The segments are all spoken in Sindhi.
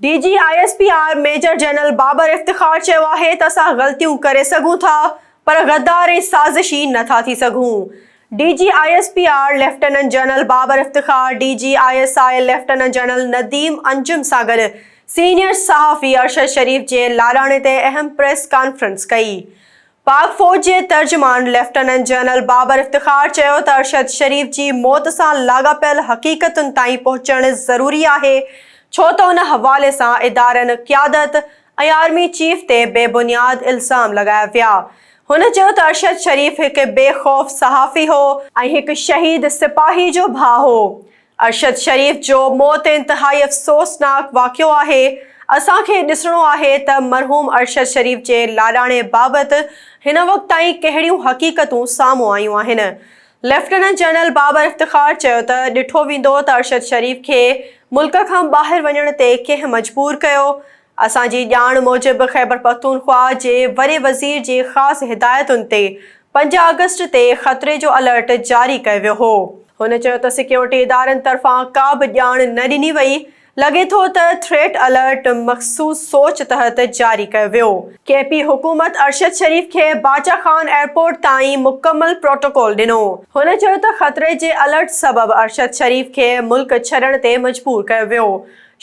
D G I S P R major general Babar Iftikhar چيو آهي ته اسان غلطيون ڪري سگهون ٿا پر غدار ۽ سازشي نه ٿا ٿي سگهون. D G I S P R lieutenant general Babar Iftikhar D G I S I lieutenant general Nadeem Anjum سان گڏ سينيئر صحافي ارشد شريف جي لاڏاڻي تي اهم پريس ڪانفرنس ڪئي. پاڪ فوج جي ترجمان ليفٽيننٽ جنرل بابر افتخار چيو ته ارشد شريف جي موت سان لاڳاپيل حقيقتن تائين پهچڻ ضروري آهي ڇو ته ان حوالي سان ادارن، قيادت ۽ آرمي چيف تي بي بنياد الزام لڳايا ويا. هن چيو ته ارشد شريف هڪ بي خوف صحافي هو. ۽ هڪ شهيد سپاهي جو ڀاء هو. ارشد شريف جو موت انتهائي افسوسناڪ واقعو آهي، اسان کي ڏسڻو آهي ته مرحوم ارشد شريف جي لاڏاڻي بابت هن وقت تائين ڪهڙيون حقيقتون سامهون آيون آهن. ليفٽيننٽ جنرل بابر افتخار چيو ته ڏٺو ويندو ته ارشد شريف کي ملڪ کان ٻاهر وڃڻ تي ڪنهن مجبور ڪيو، اسان جي ڄاڻ موجب خيبرپختونخواهه جي وڏي وزير جي خاص هدايتن تي 5 آگسٽ تي خطري جو الرٽ جاري ڪيو ويو هو. هن چيو ته سيڪيورٽي ادارن طرفان ڪا به ڄاڻ نه ڏني وئي، لڳي ٿو ته ٿريٽ الرٽ مخصوص سوچ تحت جاري ڪيو ويو. ڪي پي حڪومت ارشد شريف کي باچا خان ايئرپورٽ تائين مڪمل پروٽوڪول ڏنو. هن چيو ته خطري جي الرٽ سبب ارشد شريف کي ملڪ ڇڏڻ تي مجبور ڪيو ويو.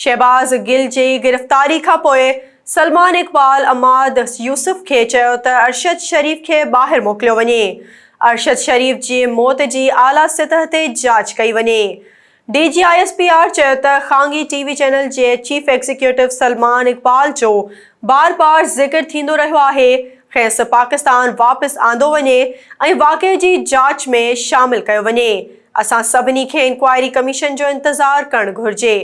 شهباز گل جي گرفتاري کانپوء سلمان اقبال عماد يوسف کي چيو ته ارشد شريف کي ٻاهر موڪليو وڃي، ارشد شريف جي موت جي اعليٰ سطح تي جاچ ڪئي وڃي. D G I S P R چيو ته خانگي ٽي وي چينل جي چيف ايگزيڪيوٽو سلمان اقبال جو بار بار ذڪر ٿيندو رهيو آهي، کيس پاڪستان واپس آندو وڃي ۽ واقعي جي جاچ ۾ شامل ڪيو وڃي، اسان سڀني کي انڪوائري ڪميشن جو انتظار ڪرڻ گهرجي.